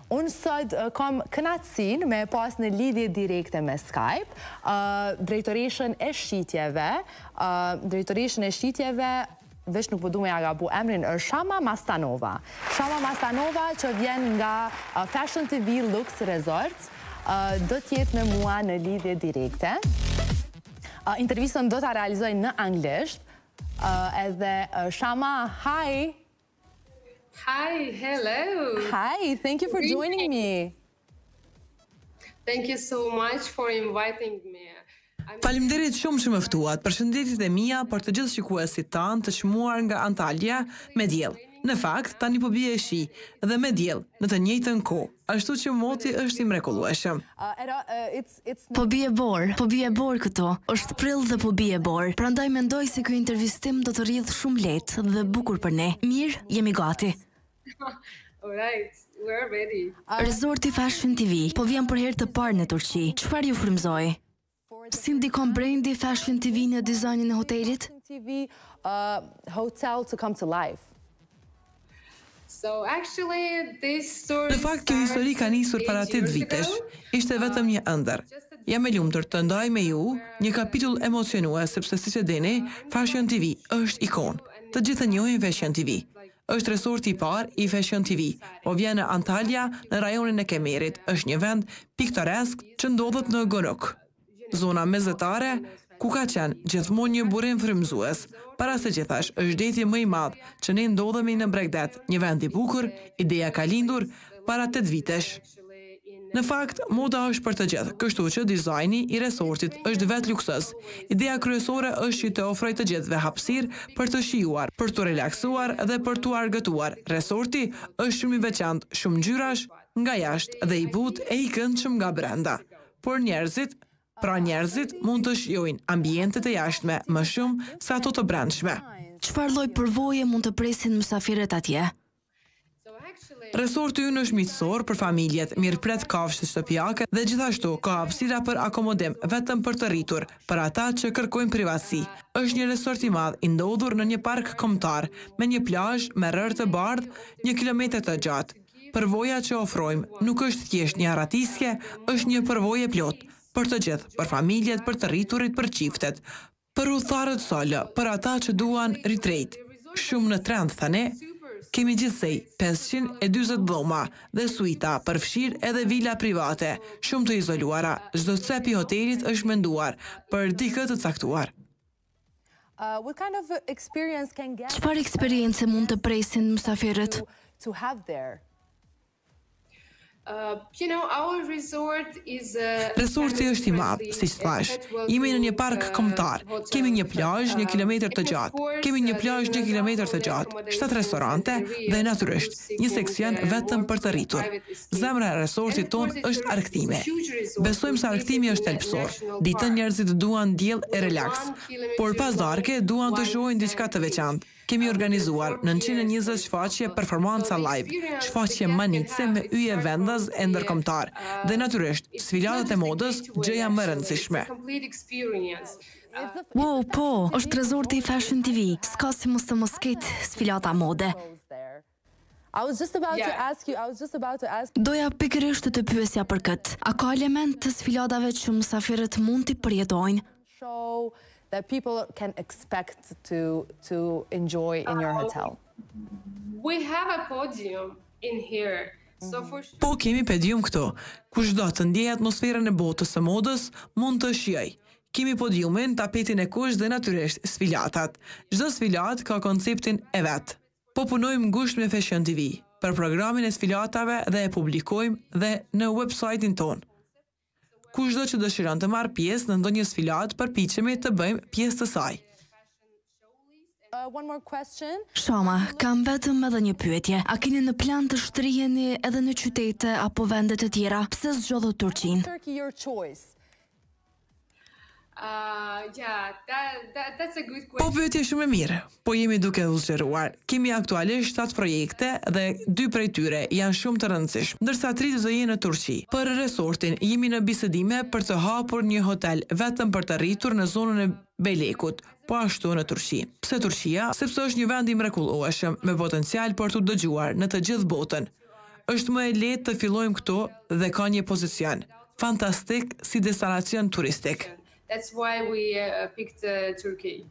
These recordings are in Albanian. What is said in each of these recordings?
Unë sot kam kënaqësinë me pas në lidhje direkte me Skype, drejtoreshën e shitjeve, drejtoreshën e shitjeve, veç nuk po du me ja gabu emrin, Shama Mastanova. Shama Mastanova që vjen nga Fashion TV Lux Resorts, do t'jetë me mua në lidhje direkte. Intervistën do ta realizoj në anglisht, edhe Shama, hi! Hi, hello. Hi, thank you for joining me. Thank you so much for inviting me. Faleminderit shumë që më ftuat. Përshëndetjet e mia për të gjithë shikuesit tanë të çmuar nga Antalya me diell. Në fakt, tani po bie shi dhe me diell në të njëjtën kohë, ashtu që moti është i mrekullueshëm. Po bie borë, po bie borë këtu. Është prill dhe po bie borë. Prandaj mendoj se ky intervistim do të rrjedhë shumë lehtë dhe bukur për ne. Mirë, jemi gati. Alright, we're ready. Resorti Fashion TV po vjen për herë të parë në Turqi. Çfarë ju frymëzoi? Si ndikon brendi Fashion TV në dizajnin e hotelit? TV hotel to come to life. Në fakt kjo histori ka nisur para 8 vitesh. Ishte vetëm një ëndërr. Jam e lumtur të ndaj me ju një kapitull emocionues sepse siç e dini, Fashion TV është ikonë. Të gjithë e njohin Fashion TV. Është resorti i parë i Fashion TV. Po vjen në Antalya, në rajonin e Kemerit. Është një vend piktoresk që ndodhet në Gonuk. Zona mesdhetare, ku ka qenë gjithmonë një burim frymëzues. Para së gjithash, është deti më i madh që ne ndodhemi në bregdet, një vend i bukur, ideja ka lindur para 8 vitesh. Në fakt, moda është për të gjithë, kështu që dizajni i resortit është vetë luksoz. Ideja kryesore është që të ofroj të gjithëve hapësirë për të shijuar, për të relaksuar dhe për të argëtuar. Resorti është shumë i veçantë, shumë ngjyrash nga jashtë dhe i butë e i këndshëm nga brenda. Por njerëzit, pra njerëzit mund të shijojnë ambientet e jashtme më shumë se ato të brendshme. Çfarë lloj përvoje mund të presin mysafirët atje? Resorti ynë është miqësor për familjet, mirëpret kafshët shtëpiake dhe gjithashtu ka hapësira për akomodim vetëm për të rritur, për ata që kërkojnë privatësi. Është një resort i madh i ndodhur në një park kombëtar me një plazh me rërë të bardhë, një kilometër të gjatë. Përvoja që ofrojmë nuk është thjesht një arratisje, është një përvojë e plotë për të gjithë, për familjet, për të rriturit, për çiftet, për udhëtarët solo, për ata që duan retreat. Shumë në trend tani, kemi gjithsej 540 dhoma dhe suita, përfshirë edhe vila private, shumë të izoluara. Çdo cep i hotelit është menduar për dikë të caktuar. Çfarë eksperience mund të presin mysafirët? To have there? Resorti është i madh, siç thash. Jemi në një park kombëtar. Kemi një plazh një kilometër të gjatë. Kemi një plazh një kilometër të gjatë, shtatë restorante dhe natyrisht një seksion vetëm për të rritur. Zemra e resortit tonë është argëtimi. Besojmë se argëtimi është thelbësor. Ditën njerëzit duan diell e relaks, por pas darke duan të shohin diçka të veçantë. Kemi organizuar 920 shfaqje performanca live, shfaqje mahnitëse me yje vendas e ndërkombëtar dhe natyrisht sfilatat e modës, gjëja më e rëndësishme. Wow, po, është resorti i Fashion TV. S'ka si mos të mos ketë sfilata mode. I was just about to ask you, I was just about to ask Doja pikërisht të të pyesja për këtë. A ka element të sfiladave që mysafirët mund t'i përjetojnë? show that people can expect to to enjoy in your hotel? We have a podium in here. So for sure Po kemi podium këtu. Kushdo të ndjejë atmosferën e botës së modës, mund të shijojë. Kemi podiumin, tapetin e kuq dhe natyrisht sfilatat. Çdo sfilat ka konceptin e vet. Po punojmë ngushtë me Fashion TV për programin e sfilatave dhe e publikojmë dhe në website-in tonë. Kushdo që dëshiron të marrë pjesë në ndonjë sfilat, përpiqemi të bëjmë pjesë të saj. One more question. Shama, kam vetëm edhe një pyetje. A keni në plan të shtriheni edhe në qytete apo vende të tjera? Pse zgjodhët Turqinë? Turkey your choice. Uh, yeah, that, that, that's a good Po question. pyetje shumë e mirë. Po jemi duke u zgjeruar. Kemi aktualisht 7 projekte dhe dy prej tyre janë shumë të rëndësishëm, ndërsa tri do të jenë në Turqi. Për resortin jemi në bisedime për të hapur një hotel vetëm për të rritur në zonën e Belekut, po ashtu në Turqi. Pse Turqia? Sepse është një vend i mrekullueshëm me potencial për t'u dëgjuar në të gjithë botën. Është më e lehtë të fillojmë këtu dhe ka një pozicion fantastik si destinacion turistik. That's why we uh, picked uh, Turkey.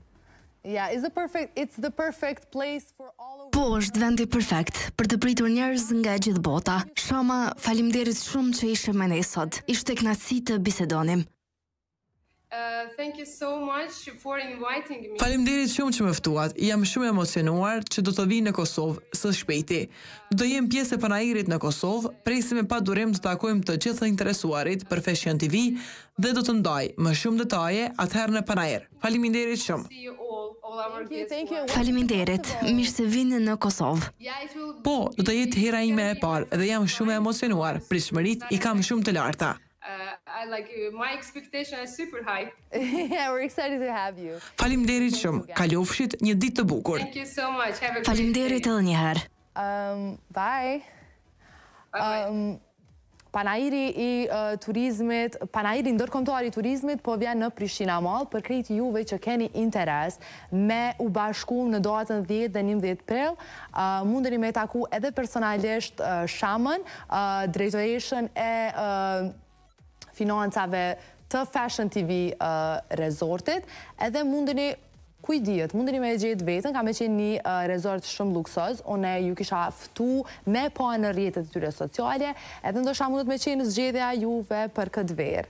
Yeah, it's the perfect it's the perfect place for all of Po, është vendi perfekt për të pritur njerëz nga e gjithë bota. Shama, faleminderit shumë që ishe me ne sot. Ishte kënaqësi të bisedonim. Uh, thank you so much for inviting me. Faleminderit shumë që më ftuat. Jam shumë emocionuar që do të vi në Kosovë së shpejti. Do të jem pjesë e panairit në Kosovë, presim me padurim të takojmë të gjithë të interesuarit për Fashion TV dhe do të ndaj më shumë detaje atëherë në panair. Faleminderit shumë. See you all, all our Thank you, guests. thank you. Faleminderit. Mirë se vini në Kosovë. Yeah, it will Po, do të jetë hera ime e parë dhe jam shumë e emocionuar. Pritshmëritë i kam shumë të larta. Uh, I like uh, my expectation is super high. yeah, we're excited to have you. Faleminderit shumë. Kalofshit një ditë të bukur. Thank you so much. Have a great Faleminderit day. edhe një herë. Um, bye. Bye bye. Um, Panairi i uh, turizmit, panairi ndërkombëtar i turizmit po vjen në Prishtina Mall për krejt juve që keni interes me u bashku në datën 10 dhe 11 prill, uh, mundeni me taku edhe personalisht uh, Shamën, uh, drejtoreshën e uh, financave të Fashion TV uh, resortit, edhe mundeni Kuj dihet, mundeni me e gjetë vetën, ka me qenë një uh, resort shumë luksoz, unë ju kisha ftu me pa në rrjetet e tyre sociale, edhe ndoshta mundet me qenë zgjedhja juve për këtë verë.